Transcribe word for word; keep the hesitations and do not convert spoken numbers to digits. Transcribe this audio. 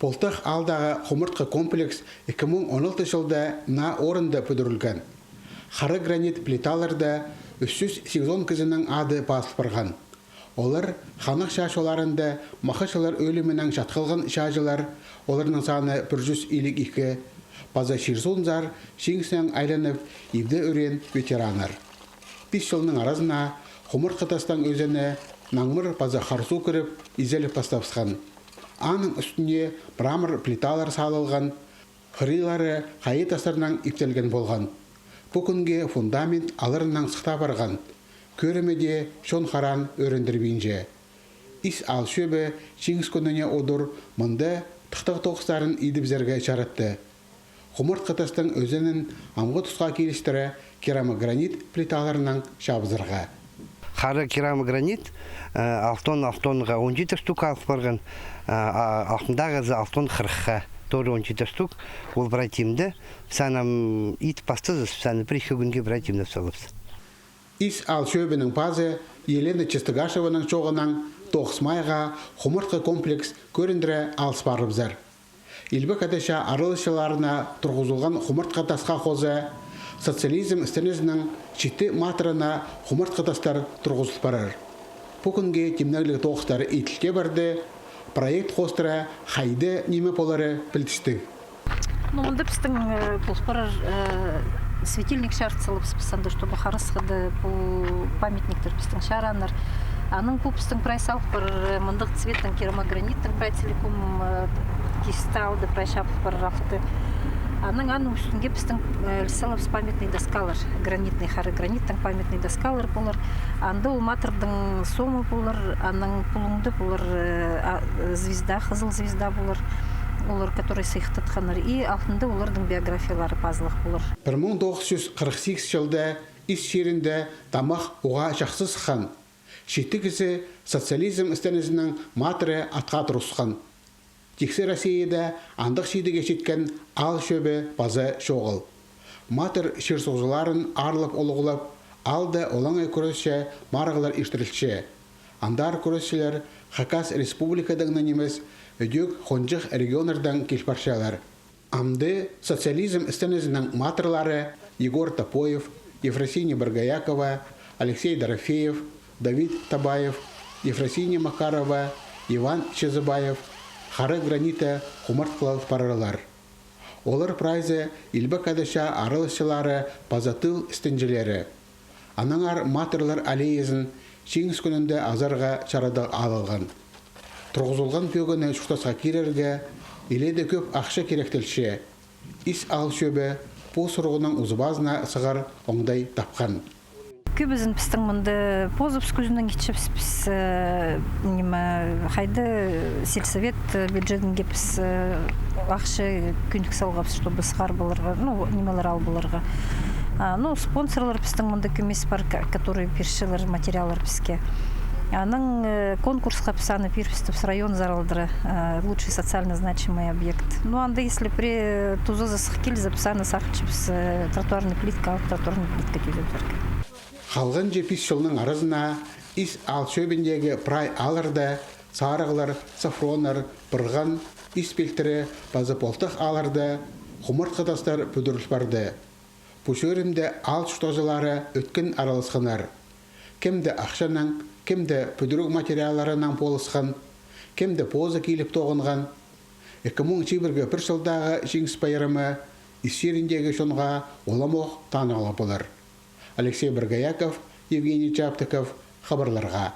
Полтах аалдағы хумартхы комплекс ікі муң он алты чылда наа орында пӱдірілген. Хара гранит плиталарда ӱс чӱс сигізон кізінің ады пазыл парған. Олар ханнығ чаа чолларында махачылар ӧлімінең чатхалған чааҷылар, оларның саны пір чӱс илиг ікі, паза чир-суунзар чиңісінең айланып, ибде ӱреен ветераннар. Пис чылның аразына хумартхы тастаң ӧзені наңмыр паза харсу кіріп, изеліп пастабысхан. Аның ӱстӱне мрамор плиталар салылған, хырилары хайи тастарнаң иптелген полған. Пу кӱнге фундамент алырынаң сыхта парған. Кӧрімі дее чон хараан ӧріндірбинче. Ис Аал чӧбі Чиңіс кӱніне удур мында тыхтағ тоғыстарын идібізерге чаратты. Хумартхы тастың ӧзенін амғы тусха килістіре керамогранит плиталарынаң чабызарға. Хара керамогранит, э, алтон, алтонға он читі штук алып парған, а, а, алтындағызы алтон хырыхха, тоже он читі штук, ол прай тимде, піс аны ит пастызыс, піс аны пір-ікі кӱнге прай тимнеп салыбыс. Ис Аал чӧбінің пазы Елена Чистогашеваның чооғынаң тоғыс майға хумартхы комплекс кӧріндіре алыс парыбызар. Илбек Ада чаа араласчыларына турғызылған хумартхы тасха хоза Социализм істенізінің читі матырына хумартхы тастар турғызыл парар. Пу кӱнге тимнегліг тоғыстар иділте парды, проект хоостыра хайда ниме полары пілдістіг. Ну, мында пістің, э, пол парар, э, светильник чарыт салыбыспыс анда, чтобы харасхыда пу памятниктер пістің чараннар. Аның пу пістің прай салып парар, э, мындағ цветтің, керамограниттің прай целиком, э, кисті алды, прай чабыл парар алты. Аның, аның ӱстӱнге пістің, э, салыбыс памятный доскалар, гранитный, хара граниттің памятный доскалар полар. Анда ол матырның сомы полар, аның пулуңда полар, э, а, звезда, хызыл звезда полар, олар, который сыйыхтатханнар, и алтында олардың биографиялары пазылых полар. Пір муң тоғыс чӱс хырых сигіс чылда Ис чирінде тамах уғаа чахсы сыххан. Читі кізі Социализм істенізінің матыры атха турысхан. Тиксі Россияда андағ чидіге читкен аал чӧбі паза чоғыл. Матыр чир-суғҷыларын аарлап-улуғлап, аалда олаңай кӱресче марығлар иртірілче. Андар кӱресчілер Хакас Республикадаң на нимес, ідӧк хонҷых регионнардаң кил парчалар. Амды Социализм істенізінің матырлары Егор Топоев, Ефросиния Боргоякова, Алексей Дорофеев, Давид Табаев, Ефросиния Макарова, Иван Чезыбаев хара гранитті хумартхылал парарлар. Олар прайзы Илбек Ада чаа араласчылары паза тыл істенҷілері. Аннаңар матырлар аллеязын Чиңіс кӱнінде азарға чарадығ алылған. Турғызылған пӧгіні чуртасха кирерге иледе кӧп ахча киректелче. Ис аал чӧбі пу сурығның узубазына сығар оңдай тапхан. Кӧбізін пістің мында позыбыс кӱзінең итчебіс, піс, э, ниме, хайда сельсовет, э, бюджетінге піс, э, ахча кӧнік салғабыс, чтобы сығар поларға, ну, нимелер ал поларға. А, ну, спонсорлар пістің мында кӧмес пар, ка-, которые пирчелер материаллар піске. Аның, э, конкурсха піс аны пирібіс тіп, район заралдыра, э, лучший социально значимый объект. Ну, анда, если пре-, тузазы сых килзе, піс аны сағынчабыс, э, тротуарный плитка алып, тротуарный плитка тӧзебізерге. Халғанҷы пис чылның аразына Ис аал чӧбіндегі прай аалларда Сарығлар, Софроннар, Пырған, Ис Пилтірі паза Полтах аалларда хумартхы тастар пӱдіріл парды. Пу чӧрімде аал чуртағҷылары ӧткін араласханнар. Кем-де ахчанаң, кем-де пӱдіріг материалларынаң полысхан, кем-де позы киліп тоғынған. Ікі муң чибіргі пір чылдағы Чиңіс пайрамы Ис чиріндегі чонға уламох танығлығ полар. Алексей Боргояков, Евгений Чаптыков, хабарларға.